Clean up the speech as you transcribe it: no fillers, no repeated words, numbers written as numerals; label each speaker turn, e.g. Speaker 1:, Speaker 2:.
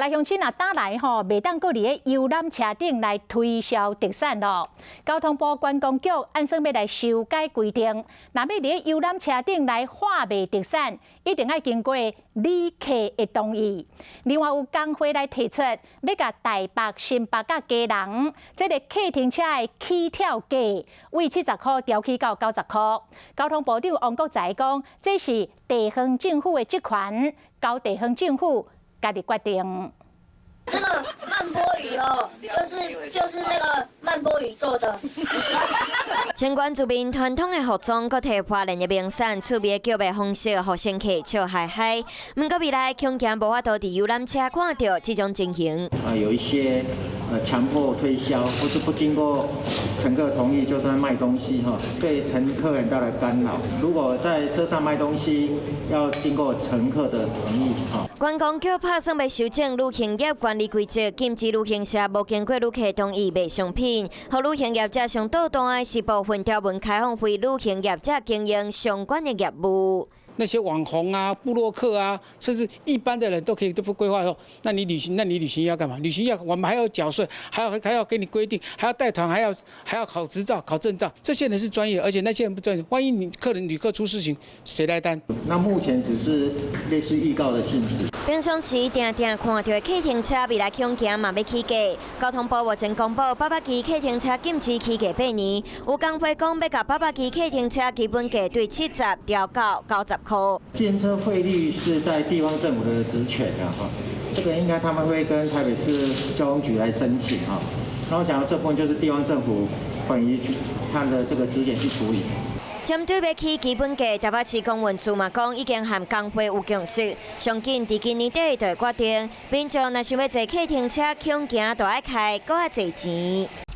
Speaker 1: 鄉親啊，打來吼，袂當閣佇咧遊覽車頂來推銷特產囉。交通部觀光局按算欲來修改規定，若欲佇咧遊覽車頂來販賣特產，一定愛經過旅客的同意。另外有工會來提出，欲共台北、新北佮基隆這个客停車的起跳價，為70箍調起到90箍。交通部長王國材講，這是地方政府的職權，交地方政府家己決定。
Speaker 2: 這個曼波魚哦，就是那個曼波魚做的。
Speaker 3: 穿原住民傳統的服裝，閣提花蓮的名產，趣味的叫賣方式，予乘客笑嗨嗨。毋過未來恐驚無法度佇遊覽車看著這種情形。
Speaker 4: 啊，有一些強迫推銷，或是不經過乘客同意就在賣東西，哈，對乘客很大的干擾。如果在車上賣東西，要經過乘客的同意，哈。
Speaker 3: 觀光局拍算欲修正旅行業管理規則，禁止旅行社無經過旅客同意賣商品。予旅行業者上倒單的是部分條文開放非旅行業者經營相關的業務。
Speaker 5: 那些網紅啊、部落客啊，甚至一般的人都可以都不規劃說，那你旅行，那你旅行要幹嘛？旅行要我們還要繳稅，還要給你規定，還要帶團，還要考執照、考證照。這些人是專業，而且那些人不專業，萬一你客人旅客出事情，誰來擔？
Speaker 4: 那目前只是類似預告的性質。
Speaker 3: 平常時定定看著的客停車，未來恐驚嘛欲起價。交通部目前公布八百期客停車禁止起價八年，有工會講欲共八百期客停車基本價對70調到90箍。
Speaker 4: 計程車費率是在地方政府的職權啊，哈，這個應該他們會跟台北市交通局來申請哈。那我想這部分就是地方政府本於他的這個職權去處理。
Speaker 3: 針對欲起基本價，台北市公運處嘛講已經和工會有共識，上緊佇今年底就會決定。民眾若想欲坐客停車，恐驚都愛開閣較濟錢。